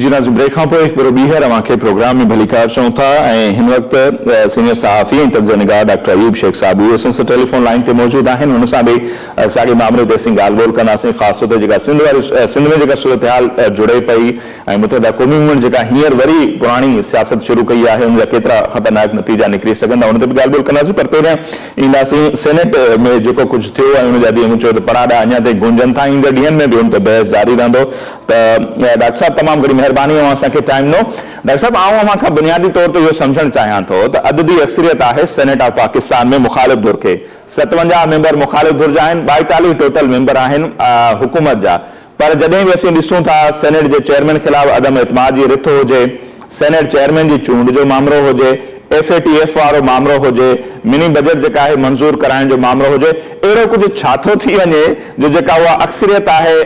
جي ناظرين بريڪ کان پوء هڪ ڀيرو ٻيهر اوهان کي پروگرام ۾ ڀليڪار چئون ٿا ۽ هن وقت سينيئر صحافي ۽ تجزيه نگار ڊاڪٽر ايوب شيخ صاحب اهي اسان سان ٽيليفون لائين تي موجود آهن هن سان به ساڳي مامري تي اسين ڳالهه ٻولهه ڪنداسين خاص طور تي جيڪا سنڌ واري سنڌ ۾ جيڪا صورتحال جڙي پئي ۽ متحده قومي موومينٽ جيڪا هينئر وري پراڻي سياست شروع ڪئي آهي ان جا ڪيترا خطرناڪ نتيجا نڪري سگهن ٿا ان تي به ڳالهه ٻولهه ڪنداسين پر پهريان اينداسين سينيٽ ۾ جيڪو ڪجهه ٿيو ۽ ان جا جيئن مون چيو ته پڙاڏا اڃا تائين گونجن ٿا ايندڙ ڏينهن ۾ به ان تي بحث جاري رهندو ته ڊاڪٽر صاحب تمام گهڻي مهرباني اوهان اسان کي ٽائيم ڏنو. ڊاڪٽر صاحب آئون اوهان کان بنيادي طور تي اهو سمجهڻ چاهيان ٿو ته عددي اڪثريت آهي سينيٽ آف پاڪستان ۾ مخالف ڌر کي 57 ميمبر مخالف ڌر جا آهن 42 ٽوٽل ميمبر آهن حڪومت جا پر جڏهن به اسين ڏسون ٿا سينيٽ جي چيئرمين خلاف عدم اعتماد جي رٿ هجي سينيٽ چيئرمين جي چونڊ جو مامرو هجي، ايف اي ٽي ايف وارو مامرو هجي، مني بجيٽ جيڪا آهي منظور ڪرائڻ جو مامرو هجي، اهڙو ڪجهه ڇا ٿو ٿي وڃي جو جيڪا اها اڪثريت آهي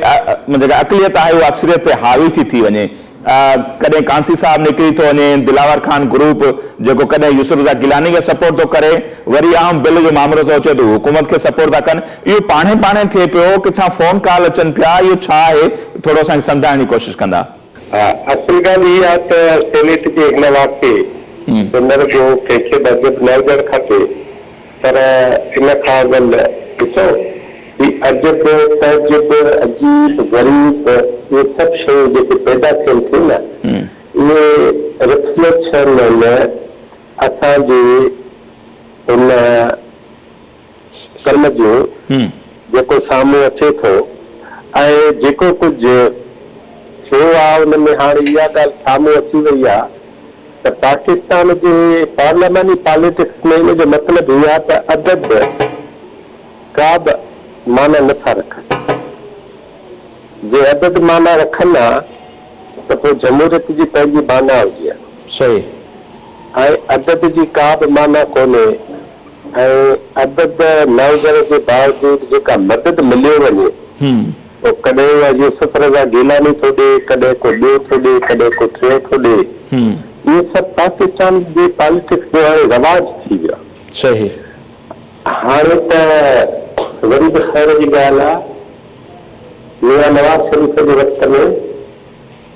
جيڪا اقليت آهي اها اڪثريت تي حاوي ٿي ٿي وڃي. ڪڏهن ڪانسي صاحب نڪري ٿو وڃي، دلاور خان گروپ جيڪو ڪڏهن يوسف رضا گيلاني کي سپورٽ ٿو ڪري، وري اهم بل جو مامرو ٿو اچي ته هو حڪومت کي سپورٽ ٿا ڪن، اهو پاڻهي پاڻهي ٿئي پيو، ڪٿان فون ڪال اچن پيا، اهو ڇا آهي، ٿورو اسان کي سمجهائڻ جي ڪوشش ڪندا. اصل ڳالهه هيء آهي ته سينيٽ جي هن واقعي جو نه رڳو ڪنهن کي به عجب نه هجڻ کپي پر ان کان اول ڏسو هي عجب، تعجب، عجيب، غريب اهي سڀ شيون جيڪي پيدا ٿين ٿيون نه اهي رفليڪشن آهن اسان جي ان ڪم جو جيڪو سامهون اچي ٿو ۽ جيڪو ڪجهه ٿيو آهي ان ۾ هاڻي اها ڳالهه سامهون اچي وئي آهي ته پاڪستان جي پارلياماني پاليٽڪس ۾ ان جو مطلب هي آهي ته عدد ڪا به معنيٰ نه ٿا رکن. جي عدد معنيٰ رکن ها ته پوء جمهوريت جي پنهنجي معنيٰ هجي ها. صحيح. ۽ عدد جي ڪا به معنيٰ ڪونهي. ۽ عدد نه هجڻ جي باوجود جيڪا مدد مليو وڃي پوء ڪڏهن اها يوسف رضا گيلاني ٿو ڏي، ڪڏهن ڪو ٻيو ٿو ڏي، ڪڏهن ڪو ٽيون ٿو ڏي. اهو سڀ پاڪستان جي پاليٽڪس جو هاڻي رواج ٿي ويو آهي. صحيح. هاڻي ته وري به خير جي ڳالهه آهي ميان نواز شريف جي وقت ۾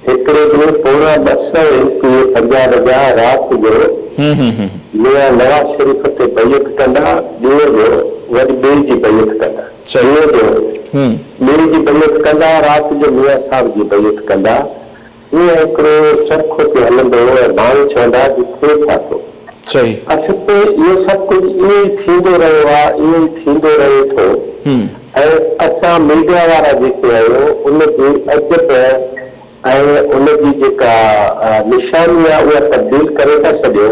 هڪڙي ڏينهن پوڻا ٻه سئو ايم پي اي پنجاب جا رات جو ميان نواز شريف تي بيعت ڪندا، ڏينهن جو وري ٻئي جي بيعت ڪندا. ڏينهن جو ٻئي جي بيعت ڪندا، رات جو ميان صاحب جي بيعت ڪندا. ائين هڪڙو چرخو پيو هلندو هو ۽ ماڻهو چوندا ها جي ٿئي ڇا ٿو؟ اصل ۾ اهو سڀ ڪجهه ائين ئي ٿيندو رهيو آهي، ائين ئي ٿيندو رهي ٿو. ۽ اسان ميڊيا وارا جيڪي آهيون ان جي عجب ۽ ان جي جيڪا نشاني آهي اها تبديل ڪري ٿا ڇڏيو.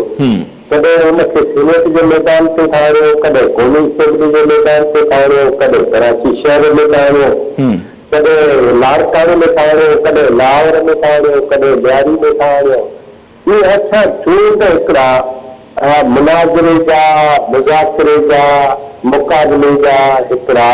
ڪڏهن ان کي سينيٽ جي ميدان تي ٿا آڻيو، ڪڏهن قومي اسيمبلي جي ميدان تي ٿا آڻيو، ڪڏهن ڪراچي شهر ۾ ٿا آڻيو، ڪڏهن لاڙڪاڻي ۾ ٿا آڻيو، ڪڏهن لاهور ۾ ٿا آڻيو، ڪڏهن لياري ۾ ٿا آڻيو. اهي اسان چونڊ هڪڙا مناظري جا، مذاڪري جا، مقابلي جا هڪڙا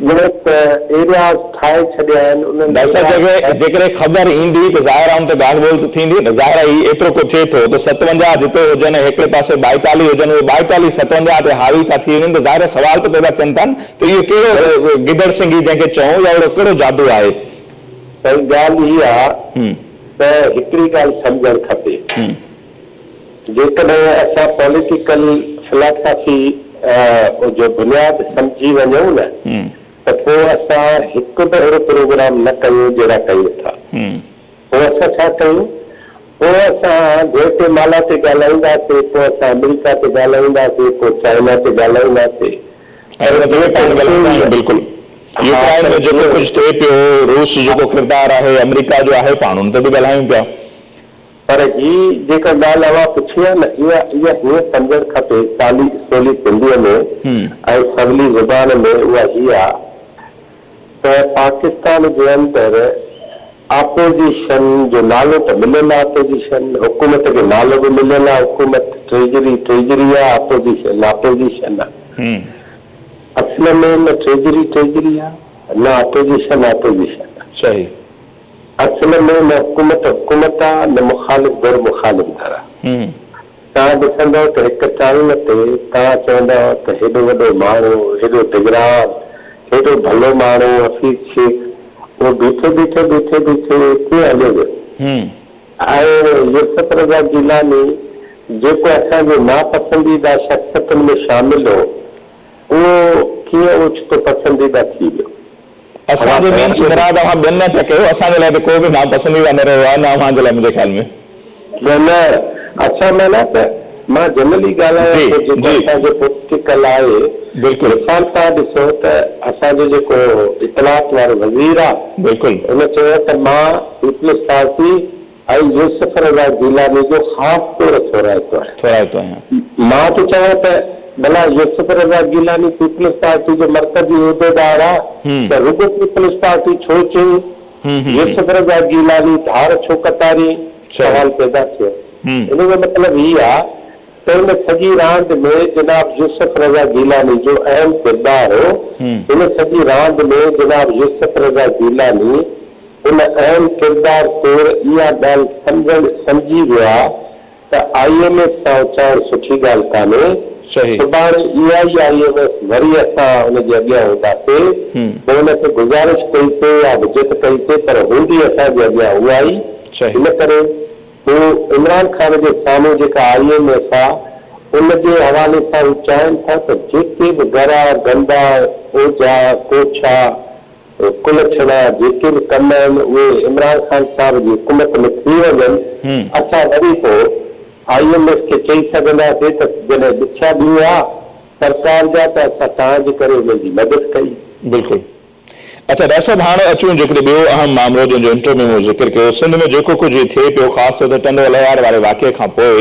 ڄڻ ته ايرياز ٺاهي ڇڏيا آهن، انهن ڊاڪٽر صاحب ايرياز جيڪڏهن خبر ايندي ته ظاهر آهي ان تي ڳالهه ٻولهه ته ٿيندي نه، ظاهر آهي هي ايترو ڪو ٿئي ٿو ته 57 جتي هجن ۽ هڪڙي پاسي 42 هجن اهي 42 57 تي حاوي ٿا ٿي وڃن ته ظاهر آهي سوال ته پيدا ٿين ٿا نه ته اهو ڪهڙو گدڙ سنگهي جنهن کي چئون يا اهڙو ڪهڙو جادو آهي. سائين ڳالهه هي آ ته هڪڙي ڳالهه سمجهڻ کپي جيڪڏهن اسان پوليٽيڪل فلاسافي جو بنياد سمجهي وڃون نه ته پوء اسان هڪ به اهڙو پروگرام نه ڪيون جهڙا ڪيون ٿا. پوء اسان ڇا ڪيون؟ پوء اسان گوئٽي مالا تي ڳالهائينداسين، پوء اسان آمريڪا تي ڳالهائينداسين، پوء چائنا تي ڳالهائينداسين. ۽ ان تي به پاڻ ڳالهائيندا آهيون بلڪل. يوڪرائن ۾ جيڪو ڪجهه ٿئي پيو، روس جو جيڪو ڪردار آهي، آمريڪا جو آهي، پاڻ ان تي به ڳالهايون پيا. پر هي جيڪا ڳالهه اوهان پڇي آهي نه، اها اها هيئن سمجهڻ کپي، سالي سولي سنڌيء ۾ ۽ سولي زبان ۾ اها هيء آهي ته پاڪستان جي اندر آپوزيشن جو نالو ته مليل آهي آپوزيشن، حڪومت کي نالو به مليل آهي حڪومت، ٽريجري ٽريجري آهي، آپوزيشن آپوزيشن آهي. اصل ۾ نه ٽريجري ٽريجري آ نه آپوزيشن آپوزيشن آ. صحيح. اصل ۾ نه حڪومت حڪومت آ نه مخالف ڌر مخالف ڌر آ. توهان ڏسندؤ ته هڪ ٽائيم تي توهان چوندؤ ته هيڏو وڏو ماڻهو، هيڏو ڊگران، هيڏو ڀلو ماڻهو حفيظ شيخ اهو بيٺي بيٺي بيٺي بيٺي ڪيئن هليو ويو. ۽ يوسف رضا گيلاني جيڪو اسان جي ناپسنديده شخصيتن ۾ شامل هو، اهو ڪيئن اوچتو پسنديده ٿي ويو؟ اسان جي مينس مراد اوهان ٻين لاء پيا ڪيو، اسان جي لاء ته ڪو به ناپسنديده نه رهيو آهي، نه اوهان جي لاء منهنجي خيال ۾. نه نه اسان معنيٰ ته مان جنرلي ڳالهايان ٿو جيڪو اسان جو پوليٽيڪل آهي. مثال توهان ڏسو ته اسان جو جيڪو اطلاعات وارو وزير آهي ان چيو ته مان پيپلز پارٽي ۽ يوسف رضا گيلاني جو خاص طور ٿورائتو آهيان. ٿورائتو آهيان. مان ٿو چوان ته ڀلا يوسف رضا گيلاني پيپلز پارٽي جو مرڪزي عهديدار آ ته رڳو پيپلز پارٽي ڇو چئي؟ يوسف رضا گيلاني ڌار ڇو قطاري؟ سوال پيدا ٿيو. ان جو مطلب هي آ ته ان سڄي راند ۾ جناب يوسف رضا گيلاني جو اهم ڪردار هو. ان سڄي راند ۾ جناب يوسف رضا گيلاني ان اهم ڪردار طور اها ڳالهه سمجهڻ سمجهي ويو آ ته I M F سان اچائڻ سٺي ڳالهه ڪانهي، سڀاڻي اها ئي I M F وري اسان ان جي اڳيان هونداسي، پوء ان کي گذارش ڪئي سي يا حجت ڪئي سي پر هوندي اسان جي اڳيان اها ئي، ان ڪري هو عمران خان جي سامهون جيڪا I M F آ ان جي حوالي سان هو چاهين ٿا ته جيڪي به گرا، گندا، اوجها، ڪوڇا، ڪلڇڻا جيڪي به ڪم آهن اهي عمران خان صاحب جي حڪومت ۾ ٿي وڃن، اسان وري پوء I M F کي چئي سگهنداسين ته جڏهن ڏکيا ڏينهن هئا سرڪار جا ته اسان توهان جي ڪري انهن جي مدد ڪئي. بلڪل. اڇا ڊاڪٽر صاحب هاڻ اچون جيڪڏهن ٻيو اهم مامرو جنهن جو انٽرو ۾ مون ذڪر ڪيو سنڌ ۾ جيڪو ڪجهه هي ٿئي پيو خاص طور تي ٽنڊو الهيار واري واقعي کان پوء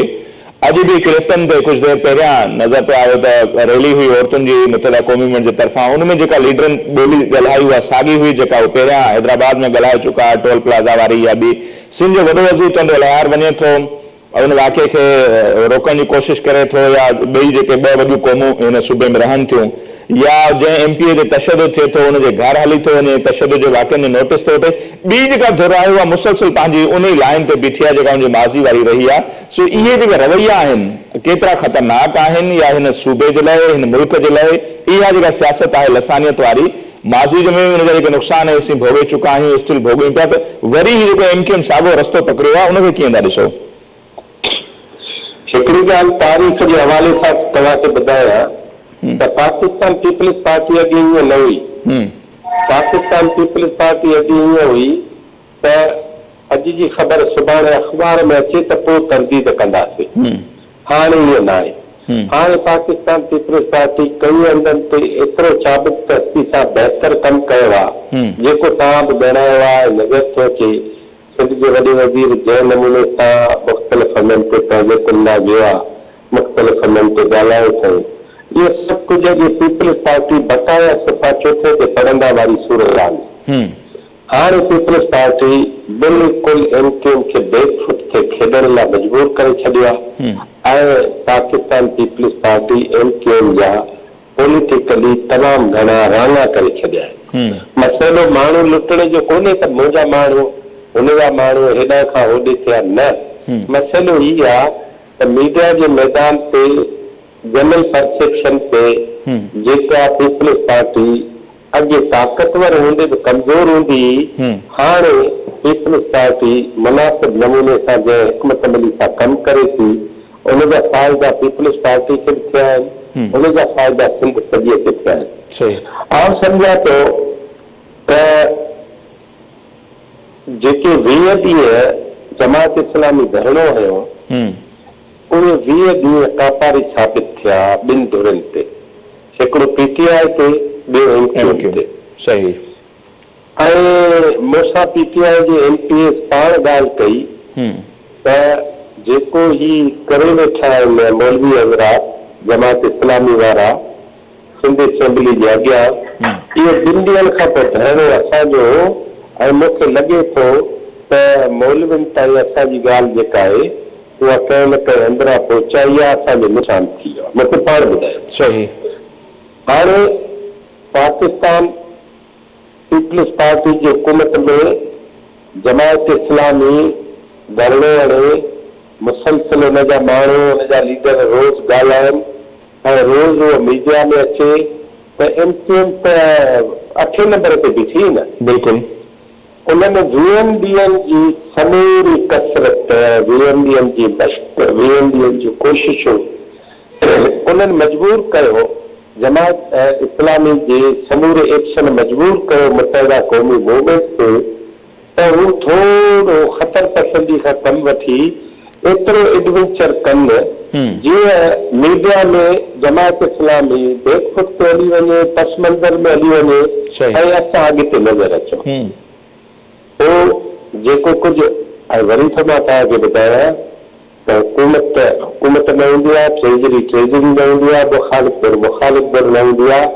اڄ به ڪلفٽن تي ڪجهه دير پهريان نظر پئي آيو ته ريلي هئي عورتن جي متحده قومي موومينٽ جي طرفان ان ۾ جيڪا ليڊرن ٻولي ڳالهائي اها ساڳي هئي جيڪا هو پهريان حيدرآباد ۾ ڳالهائي چڪا ها ٽول پلازا واري يا ٻي سنڌ جو وڏو وزير ٽنڊو الهيار وڃي ٿو ان واقعي کي روڪڻ جي ڪوشش ڪري ٿو يا ٻئي جيڪي ٻه وڏيون قومون هن صوبي ۾ رهن ٿيون يا جنهن ايم پي اي تي تشدد ٿئي ٿو ان جي گهر هلي ٿو وڃي تشدد جي واقعن جو نوٽيس ٿو وٺي ٻي جيڪا ڌر آهي اها مسلسل پنهنجي ان ئي لائين تي بيٺي آهي جيڪا ان جي ماضي واري رهي آهي سو اهي جيڪي رويا آهن ڪيترا خطرناڪ آهن يا هن صوبي جي لاء هن ملڪ جي لاء اها جيڪا سياست آهي لسانيت واري ماضي ۾ ان جا جيڪي نقصان اسين ڀوڳي چڪا آهيون اسٽل ڀوڳيون پيا ته وري هي جيڪو ايم ڪيو ايم ساڳو رستو پڪڙيو آهي ان کي ڪيئن ٿا ڏسو؟ هڪڙي ڳالهه تاريخ جي حوالي سان توهان کي ٻڌايان ته پاڪستان پيپلز پارٽي اڳي ائين نه هئي. پاڪستان پيپلز پارٽي اڳي ائين هئي ته اڄ جي خبر سڀاڻي اخبار ۾ اچي ته پوء ترديد ڪنداسين. هاڻي ائين ناهي. هاڻي پاڪستان پيپلز پارٽي ڪئين هنڌن تي ايترو چابڪ دستي سان بهتر ڪم ڪيو آ، جيڪو توهان به ڳڻايو آ ۽ نظر ٿو اچي. سنڌ جي وڏي وزير جنهن نموني سان مختلف هنڌن تي تعزيتن لاء ويو آ، مختلف هنڌن تي ڳالهايو اٿئين. اهو سڀ ڪجهه اڳي پيپلز پارٽي بقايا صفا چوٿين تي پڙهندا واري صورتحال هئي. هاڻي پيپلز پارٽي بلڪل ايم ڪيو ايم کي بيڪ فوٽ تي کيڏڻ لاء مجبور ڪري ڇڏيو آهي ۽ Pakistan peoples party M Q M جا پوليٽيڪلي تمام گهڻا راڱا ڪري ڇڏيا آهن. مسئلو ماڻهو لٽڻ جو ڪونهي ته منهنجا ماڻهو هن جا ماڻهو هيڏانهن کان هوڏي ٿيا نه مسئلو هي آهي ته ميڊيا جي ميدان تي جنرل پرسيپشن تي جيڪا پيپلز پارٽي اڳي طاقتور هوندي به ڪمزور هوندي هئي، هاڻي پيپلز پارٽي مناسب نموني سان جنهن حڪمت عملي سان ڪم ڪري ٿي، ان جا فائدا پيپلز پارٽي کي به ٿيا آهن، ان جا فائدا سنڌ سڄيء کي ٿيا آهن. آئون سمجهان ٿو ته جيڪي 20 ڏينهن جماعت اسلامي ڌرڻو هنيو، اهي 20 ڏينهن ڪاپاري ثابت ٿيا ٻن ڌرين تي. هڪڙو پي ٽي آء تي ٻيو ايم ڪيو ايم تي. صحيح. ۽ مون سان پي ٽي آء جي ايم پي ايز پاڻ ڳالهه ڪئي ته جيڪو هي ڪري ويٺا آهن مولوي حضرات جماعت اسلامي وارا سنڌ اسيمبلي جي اڳيان اهو ٻن ڏينهن کان پوء ڌرڻو اسان جو هو ۽ مون کي لڳي ٿو ته مولوين تائين اسان جي ڳالهه جيڪا آهي اها ڪنهن نه ڪنهن اندران پهچائي آ، اسان جو نقصان ٿي ويو آ. مون کي پاڻ ٻڌايو. صحيح. هاڻي پاڪستان پيپلز پارٽي جي حڪومت ۾ جماعت اسلامي ڌرڻو هڻي، مسلسل ان جا ماڻهو، ان جا ليڊر روز ڳالهائن ۽ روز اهو ميڊيا ۾ اچي ته ايم ڪيو ايم ته اٺين نمبر تي بيٺي هئي نه. بلڪل. انهن ويهن ڏينهن جي سموري ڪسرت، ويهن ڏينهن جي مشق، ويهن ڏينهن جون ڪوششون انهن مجبور ڪيو، جماعت اسلامي جي سموري ايڪشن مجبور ڪيو متحده قومي موومينٽ کي ته هو ٿورو خطر پسندي کان ڪم وٺي ايترو ايڊوينچر ڪن جيئن media ۾ Jamaat Islami back foot تي هلي وڃي، پس منظر ۾ هلي وڃي ۽ اسان اڳتي نظر اچون. پوء جيڪو ڪجهه ۽ وري ٿو مان توهان کي ٻڌايان ته حڪومت ته حڪومت نه هوندي آهي، ٽريزري ٽريزري نه هوندي آهي، مخالف ڌر مخالف ڌر نه هوندي آهي.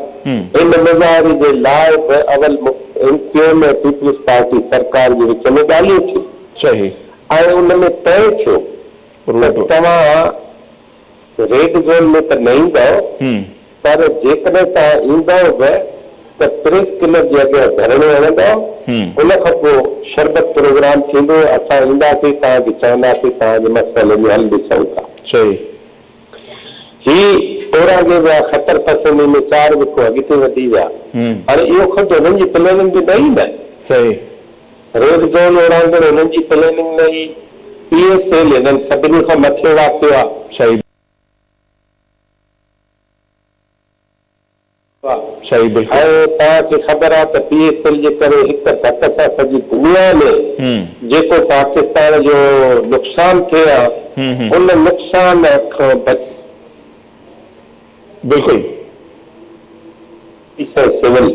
ان مظاهري جي لاء به اول M Q M ۽ peoples party سرڪار جي وچ ۾ ڳالهيون ٿيون. ۽ ان ۾ طئي ٿيو ته توهان ريڊ زون ۾ ته نه ايندؤ پر جيڪڏهن توهان ايندؤ به ته پريس ڪلب جي اڳيان ڌرڻو هڻندؤ، ان کان پوء شربت پروگرام ٿيندو، اسان اينداسين توهان کي چونداسين توهان جي مسئلن جو حل ڏسون ٿا. هي اورانگهي ويا، خطر پسندي ۾ چار وکون اڳتي وڌي ويا. هاڻي اهو خود هنن جي پلاننگ به نه هئي نه. ريڊ زون اورانگهڻ هنن جي پلاننگ نه هئي. پي ايس ايل هنن سڀني کان مٿي واقع آ. صحيح بلڪل. ۽ توهان کي خبر آ ته پي ايس ايل جي ڪري هڪ ڌڪ سان سڄي دنيا ۾ جيڪو پاڪستان جو نقصان ٿئي ها ان نقصان کان بچي. بلڪل. پوليس ۽ سول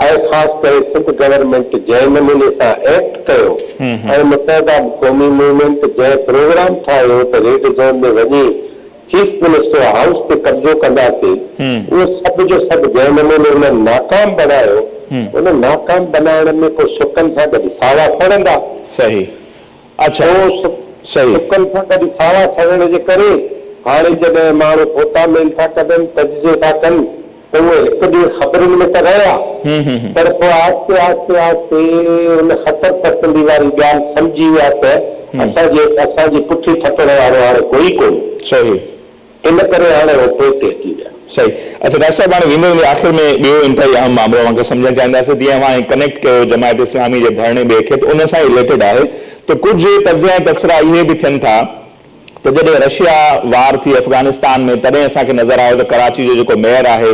۽ خاص ڪري سنڌ گورنمينٽ جنهن نموني سان ايڪٽ ڪيو ۽ متحده قومي موومينٽ جنهن پروگرام ٺاهيو ته ريڊ زون ۾ وڃي چيف منسٽر هائوس تي قبضو ڪنداسين اهو سڀ جو سڀ جنهن نموني انهن ناڪام بڻايو ان ناڪام بنائڻ ۾ پوء سڪن سان گڏ ساوا سڙندا. صحيح اڇا پوء صحيح. سڪن سان گڏ ساوا سڙڻ جي ڪري هاڻي جڏهن ماڻهو پوتا ميل ٿا ڪڍن تجزيو ٿا ڪن ته اهي هڪ ڏينهن خبرن ۾ ته رهيا پر پوء آهستي آهستي آهستي ان خطر پسندي واري ڳالهه سمجهي ويا ته اسان جي اسان جي پٺي ٿپڻ وارو هاڻي ڪوئي ڪونهي. ان ڪري هاڻي هو پوئتي هٽي ويا. صحيح. اڇا ڊاڪٽر صاحب هاڻي ويندي ويندي آخر ۾ ٻيو انتهائي اهم مامرو اوهان کي سمجهڻ چاهينداسين جيئن اوهان هي ڪنيڪٽ ڪيو جماعت اسلامي جي ڌرڻي ٻئي کي ته ان سان ئي رليٽيڊ آهي ته ڪجهه تجزيا ۽ تبصرا اهي به ٿين ٿا ته جڏهن رشيا وار ٿي افغانستان ۾ تڏهن اسان کي نظر آيو ته ڪراچي جو جيڪو ميئر آهي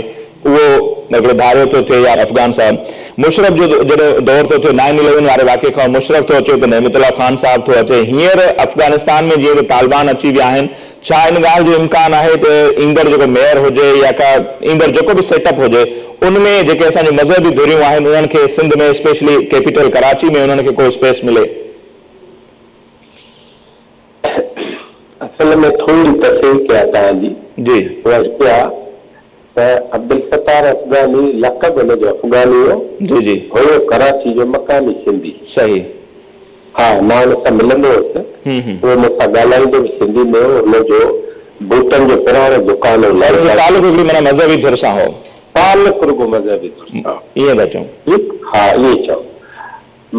اهو هڪڙو ڌاريو ٿو ٿئي يا افغان صاحب مشرف جو جڏهن دور ٿو ٿئي نائن اليون واري واقعي کان مشرف ٿو اچي ته نعمت الله خان صاحب ٿو اچي هينئر افغانستان ۾ جيئن ته طالبان اچي ويا آهن ڇا ان ڳالهه جو امڪان آهي ته ايندڙ جيڪو ميئر هجي يا ڪا ايندڙ جيڪو به سيٽ اپ هجي ان ۾ جيڪي اسان جون مذهبي ڌريون آهن انهن کي سنڌ ۾ اسپيشلي ڪيپيٽل ڪراچي ۾ انهن کي ڪو اسپيس ملي؟ اصل ۾ ٿوري تصحيح ڪيان توهان جي. اها هي آ ته عبدالستار افغاني لقب هن جو افغاني هو. جي جي. هيو ڪراچي جو مقامي سنڌي. ها مان هن سان ملندو هوس. اهو مون سان ڳالهائيندو به سنڌي ۾ هو. هن جو بوٽن جو پراڻو دڪان هو هن جو تعلق هڪڙي معنيٰ مذهبي ڌر سان هو. تعلق رڳو مذهبي ڌر سان هو. ائين ٿا چئون. ٺيڪ ها ائين چئون.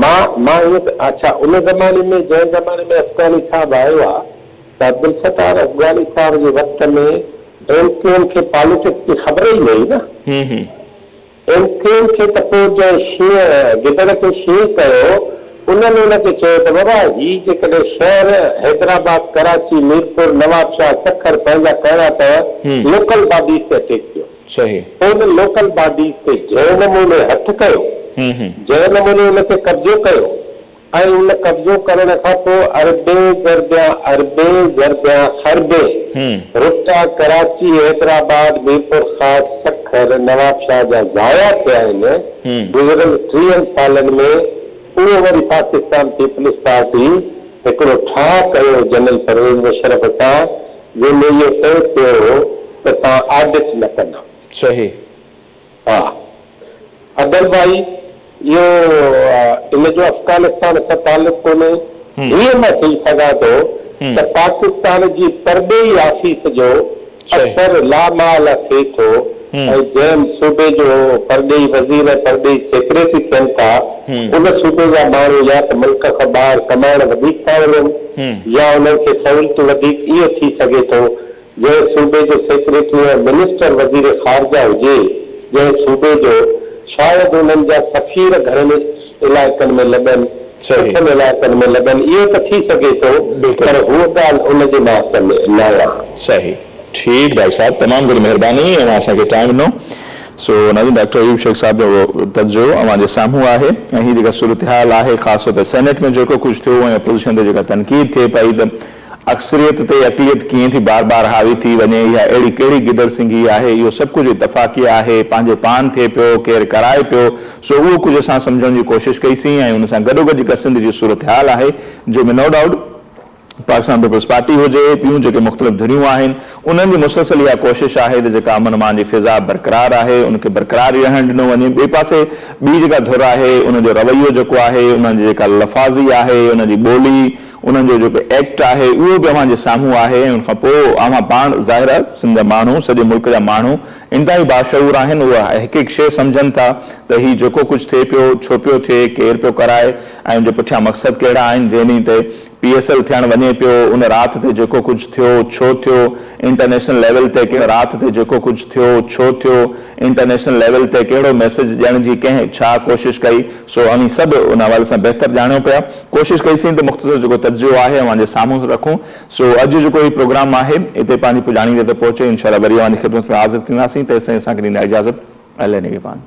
مان مان ائين ته اڇا ان زماني ۾ جنهن زماني ۾ افغاني صاحب آيو آ ته عبدالستار افغاني صاحب جي وقت ۾ ايم ڪيو ايم کي پاليٽڪس جي خبر ئي نه هئي نه. ايم ڪيو ايم کي ته پوء جنهن شينهن گدڙ کي شينهن ڪيو انهن ان کي چيو ته بابا هي جيڪڏهن شهر حيدرآباد، ڪراچي، ميرپور، نوابشاهه، سکر پنهنجا ڪرڻا اٿو لوڪل باڊيز تي اٽيڪ ڪيو. ان لوڪل باڊيز تي جنهن نموني هٿ ڪيو، جنهن نموني ان تي قبضو ڪيو ۽ ان قبضو ڪرڻ کان پوء اربين ضربيان اربين ضربيان خربين رپيا ڪراچي، حيدرآباد، ميرپورخاص، سکر، نوابشاهه جا ضايع ٿيا آهن گذريل ٽيهن سالن ۾ اهو وري پاڪستان پيپلز پارٽي هڪڙو ٺاهه ڪيو جنرل پرويز مشرف سان جنهن ۾ اهو طئي ٿيو هو ته توهان آڊٽ نه ڪندا. ها ادل ڀائي اهو ان جو افغانستان سان تعلق ڪونهي. هيئن مان چئي سگهان ٿو ته پاڪستان جي پرڏيهي آفيس جو اثر لامحاله ٿئي ٿو ۽ جنهن صوبي جو پرڏيهي وزير ۽ پرڏيهي سيڪريٽري ٿين ٿا ان صوبي جا ماڻهو يا ته ملڪ کان ٻاهر ڪمائڻ وڌيڪ ٿا وڃن يا انهن کي سهولتون وڌيڪ اهو ٿي سگهي ٿو جنهن صوبي جو سيڪريٽري ۽ منسٽر وزير خارجه هجي جنهن صوبي جو شايد انهن جا سفير گهڻن علائقن ۾ لڳن، سٺن علائقن ۾ لڳن، اهو ته ٿي سگهي ٿو پر هوء ڳالهه ان جي مان نه آهي. صحيح ٺيڪ ڊاڪٽر صاحب تمام گهڻي مهرباني اوهان اسان کي ٽائيم ڏنو سو ناظرين ڊاڪٽر ايوب شيخ صاحب جو تجزيو اوهان جي سامهون آهي ۽ هي جيڪا صورتحال آهي خاص طور تي سينيٽ ۾ جيڪو ڪجهه ٿيو ۽ اپوزيشن تي جيڪا تنقيد ٿئي پئي ته اڪثريت تي اقليت ڪيئن ٿي بار بار حاوي ٿي وڃي اها اهڙي ڪهڙي گدڙ سنگهي آهي اهو سڀ ڪجهه اتفاقي آهي پنهنجي پاڻ ٿئي پيو ڪير ڪرائي پيو سو اهو ڪجهه اسان سمجهڻ جي ڪوشش ڪئي سين ۽ ان سان گڏوگڏ جيڪا سنڌ جي صورتحال آهي جنهن ۾ no doubt Pakistan Peoples Party هجي ٻيون جيڪي مختلف ڌريون آهن انهن جي مسلسل اها ڪوشش آهي ته جيڪا امن امان جي فضا برقرار آهي ان کي برقرار ئي رهڻ ڏنو وڃي ٻئي پاسي ٻي جيڪا ڌر آهي ان جو رويو جيڪو آهي انهن جي جيڪا لفاظي آهي ان جي ٻولي انهن جو جيڪو ايڪٽ آهي اهو به اوهان جي سامهون آهي ۽ ان کان پوء اوهان پاڻ ظاهر آهي سنڌ جا ماڻهو سڄي ملڪ جا ماڻهو انتهائي باشعور آهن اهي هڪ هڪ شيء سمجهن ٿا ته هي جيڪو ڪجهه ٿئي پيو ڇو پيو ٿئي ڪير پيو ڪرائي ۽ ان جي پٺيان مقصد ڪهڙا آهن جنهن ڏينهن تي پي ايس ايل ٿيڻ وڃي پيو ان رات تي جيڪو ڪجهه ٿيو ڇو ٿيو انٽرنيشنل ليول تي ڪهڙو رات تي جيڪو ڪجهه ٿيو ڇو ٿيو انٽرنيشنل ليول تي ڪهڙو ميسيج ڏيڻ جي ڪنهن ڇا ڪوشش ڪئي سو اوهين سڀ ان حوالي سان بهتر ڄاڻيو پيا ڪوشش ڪئي سين ته مختصر جيڪو تجزيو آهي اوهان جي سامهون رکون سو اڄ جيڪو هي پروگرام آهي اتي پنهنجي پڄاڻي تي ٿو پهچي انشاء الله وري اوهان جي خدمت ۾ حاضر ٿينداسين تيستائين اسان کي ڏيندا اجازت الله نگهبان.